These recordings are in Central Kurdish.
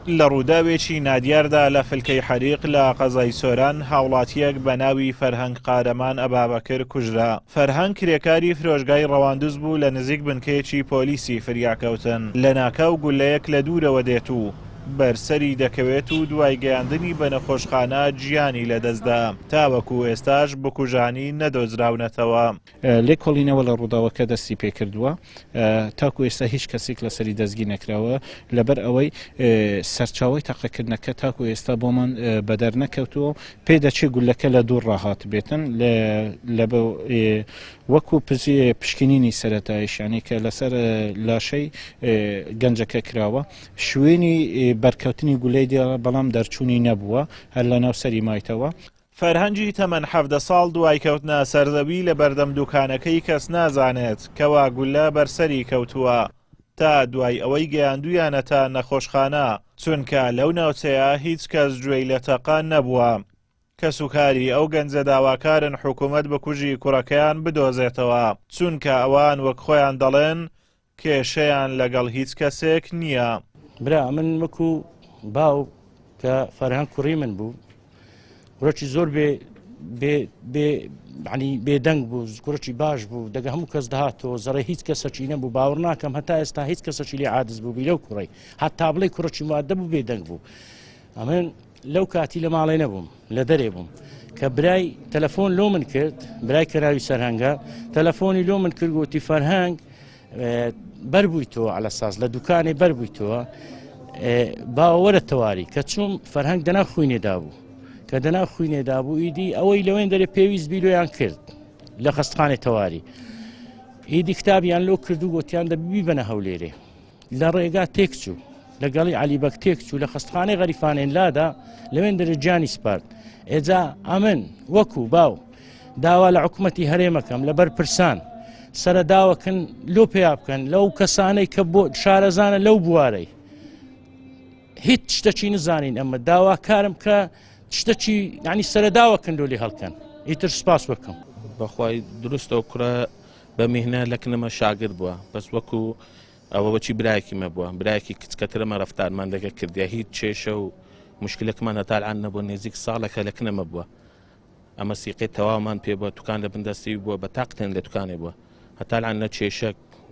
لە ڕووداوێکی نادیاردا لە فلکەی حەریق لە قەزای سۆران هاوڵاتییەک بە ناوی فەرهەنگ قارەمان ئەبابەکر کوژرا. فەرهەنگ کرێکاری فرۆشگای ڕەواندز بوو لە نزیک بنکەیەکی پۆلیسی فریاکەوتن. لەناکاو گوللەیەک لە دوورەوە دێت و بەر سەری دەکەوێت و دوای گەیاندنی بە نەخۆشخانە گیانی لەدەستدا. تاوەکو ئێستاش بکوژانی نەدۆزراونەتەوە. لێکۆڵینەوە لە ڕووداوەکە دەستی پێکردووە، تاکو ئێستا هیچ کەسێک لەسەری دەستگیر نەکراوە، لەبەر ئەوەی سەرچاوەی تەقەکردنەکە تاکو ئێستا بۆمان بەدەر نەکەوتووە و پێدەچێت گولەکە لە دوور ڕاهاتبێتن وەکو پشکنینی سەرەتاییشانی کە لەسەر لاشەی گەنجەکە کراوە شوێنی بەرکەوتنی گولەی دیارە بەڵام دەرچوونی نەبووە هەر لەناو سەری مایتەوە. فەرهەنگی تەمەن 17 ساڵ دوای کەوتنە سەرزەوی لە بەردەم دوکانەکەی کەس نازانێت کەوا گولە بەر سەری کەوتووە تا دوای ئەوەی گەیاندوویانەتە نەخۆشخانە چونکە لەو ناوچەیە هیچ کەس گوێی لە تەقە نەبووە. کەسوکاری ئەو گەنجە داواکارن حکومەت بکوژی کوڕەکەیان بدۆزێتەوە چونکە ئەوان وەک خۆیان دەڵێن کێشەیان لەگەڵ هیچ کەسێک نییە. برا ئەمن وەکو باوک کە فەرهەنگ کوڕی من بوو کوڕێکی زۆر بێ بێ بێ عنی بێدەنگ بوو کوڕێکی باش بوو دەگە هەموو کەس دەهاتەوە زەڕێ هیچ کەسەکی نەبوو باوەڕ ناکەم هەتا ئێستا هیچ کەسەکی لێ عادز بوو بی لەو کوڕی هەتا بڵێ کوڕێکی مادە بوو بێدەنگ بوو ئەمن لەو کاتی لە ماڵێ نەبووم لە دەرێ بووم کە برای تەلەفۆن لۆ من کرد برای کەراوی سەرهەنگە تەلەفۆنی لۆ من کرد گوتی فەرهەنگ بەربوویتەوە على ساز لە دوکانێ بەربوویتەوە باوەرە تەواری کە چوم فەرهەنگ دەنا خوینێدا بوو کە دەنا خوینێدا بوو ئیدی ئەوەی لەوێن دەرێ پێویست بیلۆیان کرد لە خەستخانێ تەواری ئیدی کتابیان لۆ کرد و گوتیان دەبی بیبەنە هەولێرێ لە ڕێگا تێکچوو لەگەڵی عەلی بەگ تێکچوو لە خەستخانەی غەریفانێن لادا لەوێن دەرێ گیانی سپارد ئێجا ئەمن وەکو باو داوا لە حکوومەتی هەرێمەکەم لە بەرپرسان سەرەداوەکەن لۆ پێیا بکەن لەو کەسانەی کە بۆ شارەزانە لەو بوارەی هیچ شتەکی نزانین ئەمە داواکارم کە شتەکی ینی سەرەداوەکەن لۆ لێ هەڵکەن ئیتر سپاس وەکەم. بەخوای دروستە و کوڕە بە میهنە لە کنەمە شاگرد بووە بەس وەکو ئەوە وەچی برایەکی مە بووە برایەکی کچکەترەمە ڕەفتارمان دەگە کردیا هیچ کێشە و مشکلەکمان هەتا الان نەبووە نێزیک ساڵێکە لە کنەمە بووە ئەمە سیقەی تەواومان پێ بووە توکان لە بن دەستی بووە بە تاقتێن لە توکانێ بووە هەتا الان نە کێشە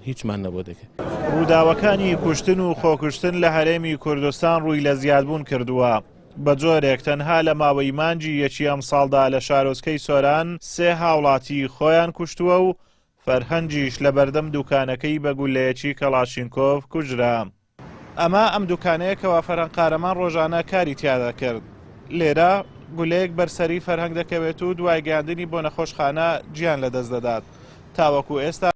هیچمان نەبووە دەکرد. ڕووداوەکانی کوشتن و خۆکوشتن لە هەرێمی کوردستان ڕووی لە زیادبوون کردووە، بە جۆرێک تەنها لە ماوەی مانگی یەکی ئەمساڵدا لە شارۆچکەی سۆران سێ هاوڵاتی خۆیان کوشتووە و فەرهەنگیش لە بەردەم دوکانەکەی بە گوللەیەکی کەڵاشینکۆف کوژرا. ئەمە ئەم دوکانەیە کەوا فەرهەنگ قارەمان ڕۆژانە کاری تیا دەکرد. لێرە گولەیەک بەر سەری فەرهەنگ دەکەوێت و دوای گەیاندنی بۆ نەخۆشخانە گیان لەدەست دەدات. تاوەکو ئێستا.